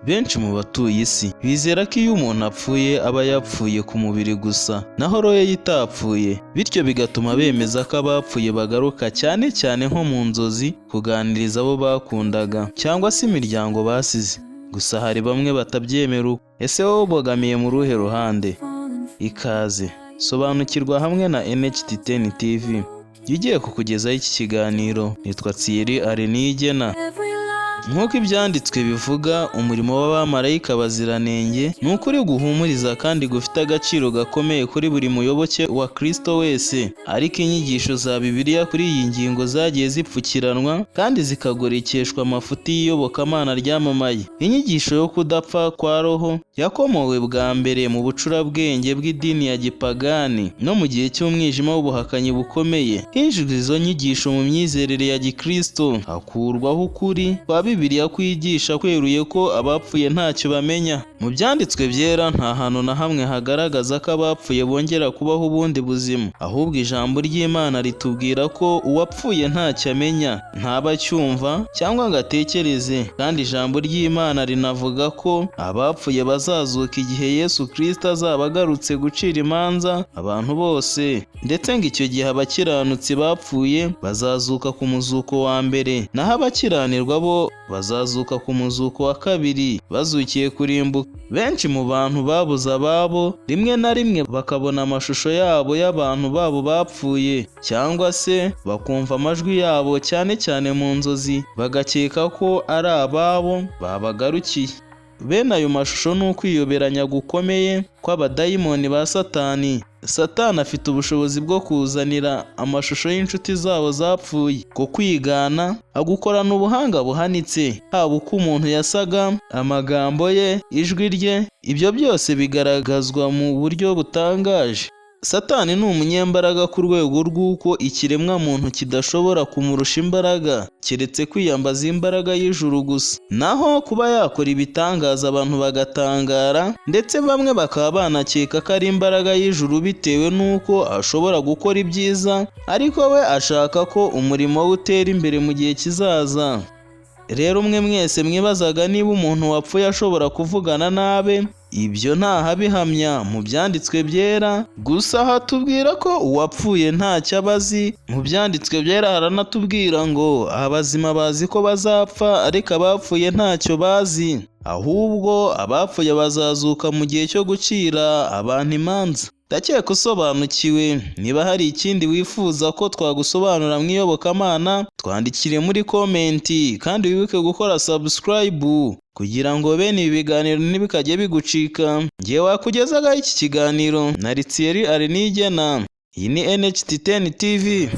Benshi mu batuye isi bizera ko iyo umuntu apfuye aba yapfuye ku mubiri gusa, naho roho ye itapfuye, bityo bigatuma bemeza ko abapfuye bagaruka cyane cyane nko mu nzozi kuganiriza abo bakundaga cyangwa se imiryango basize. Gusa hari bamwe batabyemera uko. Ese wowe ubogamiye mu ruhe ruhande? Ikaze sobanukirwa hamwe na NHT10 TV. Igiye kukugezaho iki kiganiro nitwa Thierry Arenigena. Nk'uko ibyanditswe bivuga, umurimo w'abamarayika baziranenge ni ukuri guhumuriza kandi gufite agaciro gakomeye kuri buri muyoboke wa Kristo wese. Ariko inyigisho za Bibiliya kuri iyi ngingo zagiye zipfukiranwa kandi zikagorekeshwa amafuti y'iyobokamana ryamamaye. Inyigisho yo kudapfa kwa roho yakomowe bwa mbere mu bucurabwenge bw'idini ya gipagani no mu gihe cy'umwijima w'ubuhakanyi bukomeye. Hinjijwe izo nyigisho mu myizerere ya gikristo, hakurwaho ukuri kwa Bibiliya kwigisha kweruye ko abapfuye ntacyo bamenya. Mu byanditswe byera nta hantu na hamwe hagaragaza ko abapfuye bongera kubaho ubundi buzima, ahubwo ijambo ry'Imana ritubwira ko uwapfuye ntacyo amenya, ntaba acyumva cyangwa ngo atekereze. Kandi ijambo ry'Imana rinavuga ko abapfuye bazazuka igihe Yesu Kristo azaba agarutse gucira imanza abantu bose, ndetse ngo icyo gihe abakiranutsi bapfuye bazazuka ku muzuko wa mbere, naho abakiranirwa bo bazazuka ku muzuko wa kabiri bazukiye kurimbuka. Benshi mu bantu babuze ababo, rimwe na rimwe bakabona amashusho yabo y'abantu babo bapfuye, cyangwa se bakumva amajwi yabo cyane cyane mu nzozi, bagakeka ko ari ababo babagarukiye. Bene ayo mashusho ni ukwiyoberanya gukomeye kw'abadayimoni ba Satani. Satani afite ubushobozi bwo kuzanira amashusho y'inshuti zabo zapfuye, ko kwigana agukorana ubuhanga buhanitse, haba uko umuntu yasaga, amagambo ye, ijwi rye, ibyo byose bigaragazwa mu buryo butangaje. Satani ni umunyembaraga ku rwego rw'uko ikiremwamuntu kidashobora kumurusha imbaraga, keretse kwiyambaza imbaraga y'ijuru gusa. Naho kuba yakora ibitangaza abantu bagatangara, ndetse bamwe bakaba banakeka ko ari imbaraga y'ijuru bitewe n'uko ashobora gukora ibyiza, ariko we ashaka ko umurimo we utera imbere mu gihe kizaza. Rero umwe mwese mwibazaga niba umuntu wapfuye ashobora kuvugana n'abe, ibyo ntahabihamya mu byanditswe byera, gusa hatubwira ko uwapfuye ntacyo aba azi. Mu byanditswe byera haranatubwira ngo abazima bazi ko bazapfa, ariko abapfuye ntacyo bazi, ahubwo abapfuye bazazuka mu gihe cyo gucira abantu imanza. Ndakeka usobanukiwe. Niba hari ikindi wifuza ko twagusobanura mu iyobokamana, twandikire muri comment, kandi wibuke gukora subscribe kugira ngo bene ibi biganiro ntibikajye bigucika. Ngewe wakugezagaho iki kiganiro na Thierry Arenigena. Iyi ni NHT10 TV.